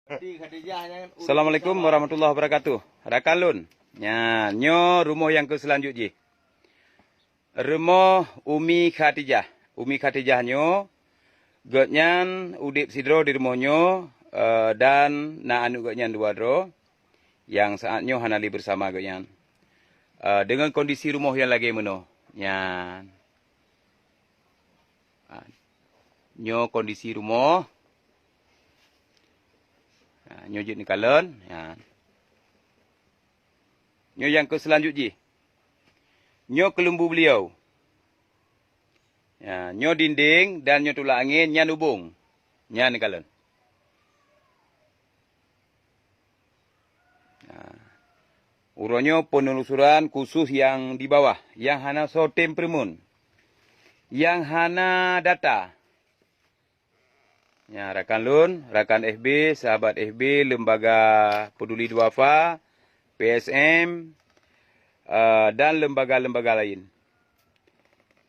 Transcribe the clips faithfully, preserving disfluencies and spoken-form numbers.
Assalamualaikum warahmatullahi wabarakatuh. Rakan lôn. Nyan, nyoe rumoh nyang keu seulanjut jih. Rumoh Umi Khadijah. Umi Khadijah nyoe, gobnyan udeb sidroe di rumoh nyoe, eh, dan na aneuk gobnyan dua droe, nyang saat nyoe hana lé beusama gobnyan. Eh, deungon kondisi rumoh nyang lagée meunoe. Nyan. Ha, nyoe kondisi rumoh. Ha, nyoe jeuet neukalon. Ha. Nyoe nyang keu seulanjut jih. Nyoe keuleumbu beuliau. Ya, nyoe dinding dan nyoe tulak angén, nyan ubong. Nyan neukalon. Nah, uroe nyoe penelusuran khusus nyang di bawah, nyang hana soe tem peureumeun, nyang hana data. Nya, rakan lôn, rakan F B, sahabat F B, Lembaga Peduli Duafa, P S M, eh, dan lembaga-lembaga lain.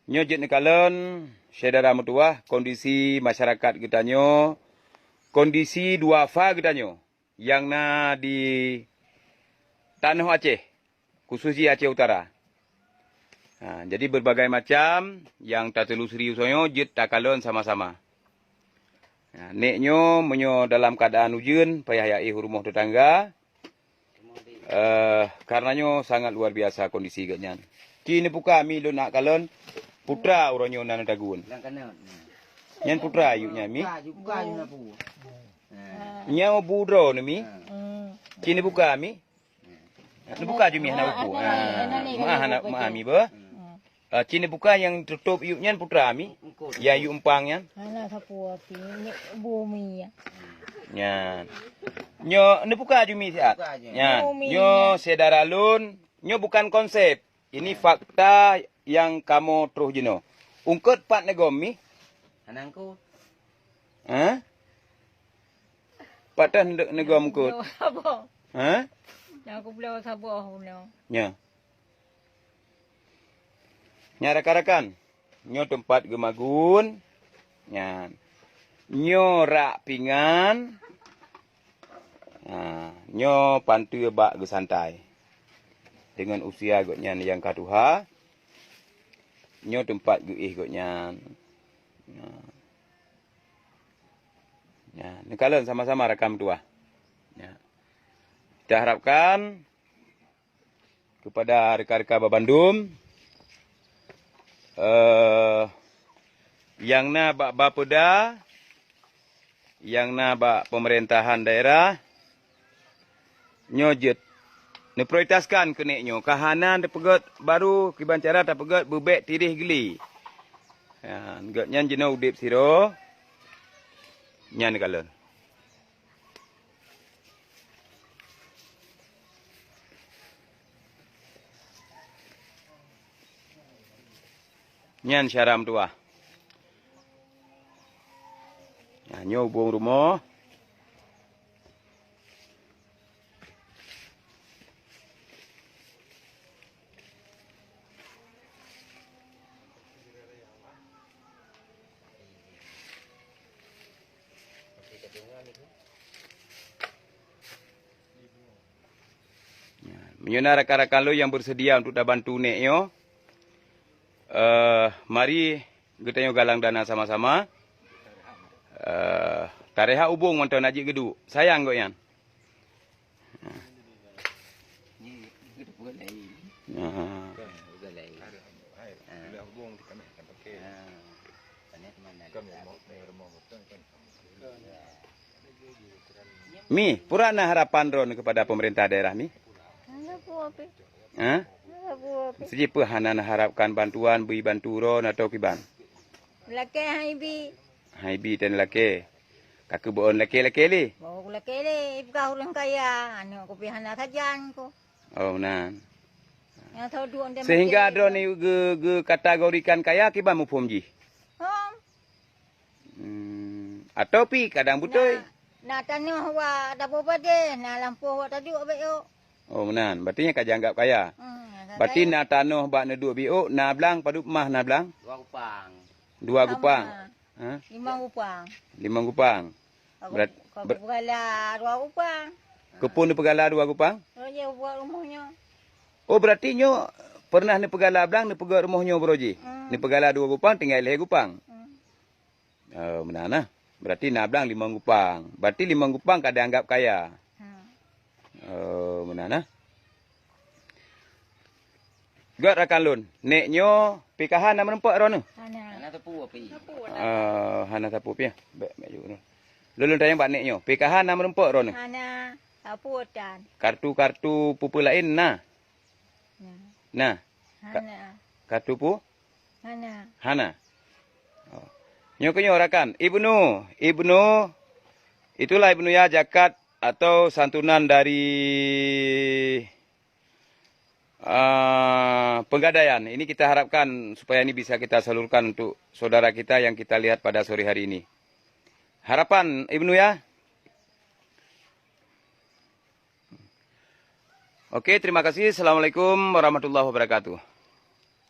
Nyoe jeuet neukalon, syedara meutuwah, kondisi masyarakat geutanyoe, kondisi duafa geutanyoe nyang na di tanoh Aceh, khusus jih Aceh Utara. Ha, jadi, berbagai macam nyang tatelusuri usoe nyoe jeuet takalon sama-sama. Ha, nek nyoe, meunyoe dalam keadaan ujeuen, payah jak éh u rumoh tetangga, Eh, karena nyoe sangat luar biasa kondisi gobnyan. Ci neubuka mi lôn nak kalon, putra uroe nyoe na tagun. Nyan putra ayuk nyan mi. Nyan bu droe nyoe mi. Ci neubuka mi. Neubuka ju mi hana buku. Ha, maah hana maah mi beuh. Ah, ci neubuka nyang tutôp yup nyan putra mi. Ya yup empang nyan. Hana sapeue pih, ni bumi ya. Nyan. Nyoe neubuka ju mi siat. Nyan. Bumi nyoe ya. Syedara lôn, nyoe bukan konsep. Ini fakta nyang kamoe troh jinoe. Ungkot pat neugom mi? Hana ungkot. Ha? Pat tah neugom ungkot? Bloe saboh. Ha? Nyang aku bloe saboh bunoe. Nya. Nya rakan-rakan, nyoe teumpat geumagun. Nyan. Nyoe rak pingan. Ha, nyoe panteue bak geusantai. Deungon usia gobnyan nyang ka tuha, nyoe teumpat geuéh gobnyan. Nya. Nya, neukalon sama-sama rakan meutuwah. Nya. Kita harapkan kepada rekan-rekan babandum, eh, nyang na bak Bapeda, nyang na bak pemerintahan daerah, nyoe jeuet neuprioritaskan keuneuk nyoe. Ka hana tapeugét baru kiban cara tapeugét beubek tireh geuli. Ya, gét nyan jinoe udeb sidroe. Nyan kalon. Nyan syedara meutuwah. Nah, nyoe ubong rumoh. Ya, meunyoe na rakan-rakan lôn nyang beuseudia untuk tabantu nek nyoe, eh, mari geutanyoe galang dana sama-sama. Eh, tarehak ubong mantong na jeuet geuduek. Sayang gobnyan. Aha. Mi, peue na harapan droeneuh kepada pemerintah daerah mi? Hana peue pih. Ha? Hana peue pih. Siji peue hana neuharapkan bantuan, bri bantu droeneuh atau kiban? Lakée hai bi. Hai bi dan lakée. Ka keubeuen lakée-lakée lé. Bawa lakée lé, ipeugah ureuëng kaya, aneuk kupi hana sajan ko. Oh, meunan. Nyang tho duek ndem Sehingga lakée droeneuh geu-, geukategorikan kaya kiban muphom jih? Hom. Hmm, atau pi kadang beutôi? Na, na tanoh wak Dabo Padé, na lampôh wak taduek bék ôk. Oh, meunan. Berarti nyan ka jianggap kaya. Hmm, ka Berarti kaya. Na tanoh bak neuduek biôk, na blang, padub mah na blang? Dua gupang. Dua gupang. Sama. Ha? Limong gupang. Limong gupang. Aku Berat- Ka Ber- peugala dua gupang. Keupeue neupeugala dua gupang? Roh jih buat rumoh nyoe. Oh, berarti nyoe pernah neupeugala blang, neupeugöt rumoh nyoe baroe jih. Hmm. Neupeugala dua gupang, tinggai lhèe gupang. Hmm. Oh, meunan nah. Berarti na blang limong gupang. Berarti limong gupang ka dianggap kaya. Ha. Oh, meunan nah. Göt rakan lôn, nèk nyoe pih ka hana meurumpok droeneuh? Hana. Hana teupeu pih. Eh, hana teupeu pih. Bèk, bèk jeuet. Lôn, lôn tanyong bak nèk nyoe, pih ka hana meurumpok droeneuh? Hana. Apa tan? Kartu-kartu peue-peue laén na? Na. Nah. Ka-, hana. Kartu peue? Hana. Hana. Oh. Nyoe keuh nyoe rakan, Ibnu, Ibnu, itulah Ibnu ya, zakat atau santunan dari, ah, Pegadaian. Ini kita harapkan supaya ini bisa kita salurkan untuk saudara kita yang kita lihat pada sore hari ini. Harapan Ibnu ya. Oke, terima kasih. Assalamualaikum warahmatullahi wabarakatuh.